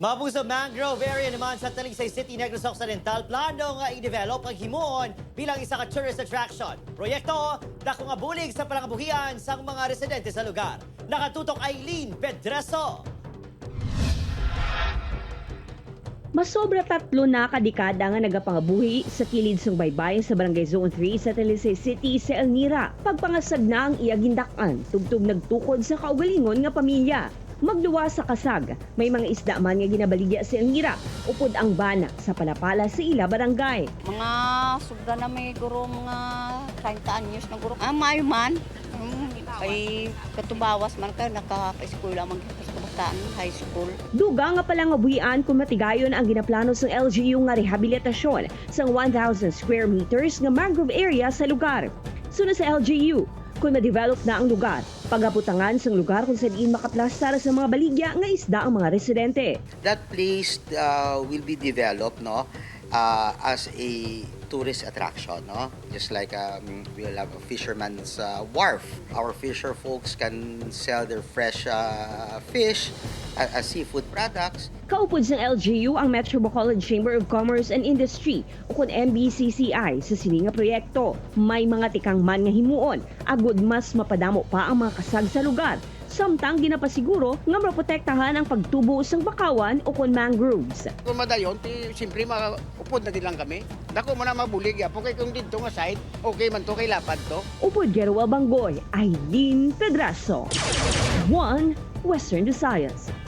Mga mangrove area naman sa Talisay City, Negros Occidental, plano nga i-develop ang himuon bilang isa ka tourist attraction. Proyekto, dako nga bulig sa palangabuhian sang mga residente sa lugar. Nakatutok, Eileen Pedreso. Masobra 3 na kadekada nga nagapangabuhi sa kilid sang baybayin sa Barangay Zone 3 sa Talisay City sa Elmira. Pagpangasag na ang iyagindak-an, tugtog nagtukod sa kaugalingon nga pamilya. Magluwa sa kasag, may mga isda man nga ginabaligya sa Elmira, upod ang bana sa palapala sa ila barangay. Mga sobra na may guro, mga 30 anyos na guro. Ah, maayo man. Ay, katubawas man kayo, nakaka-eskwela man kita sa kabataan, high school. Duga nga palangabuhian kung matigayon ang ginaplano sa LGU nga rehabilitasyon sang 1,000 square meters nga mangrove area sa lugar. Sunod sa LGU, kung ma-develop na ang lugar, pagabutangan sang lugar kung saan makaplastar sa mga baligya nga isda ang mga residente. That place will be developed, no, as a tourist attraction, no, just like we'll have a fisherman's wharf. Our fisher folks can sell their fresh fish as seafood products. Kaupod ng LGU ang Metro Bacolod Chamber of Commerce and Industry o kung MBCCI sa sini nga proyekto. May mga tikang man nga himuon agud mas mapadamo pa ang mga kasag sa lugar. Samtang ginapasiguro nga maprotektahan ang pagtubo sang bakawan o kung mangroves. Kung madayon, ti, siyempre maupod na din lang kami. Dako mo na mabulig, ya. Kay kung dito nga side, okay man to, kay lapad to. Upod Gerwal Banggoy, Eileen Pedraso. 1 Western Visayas.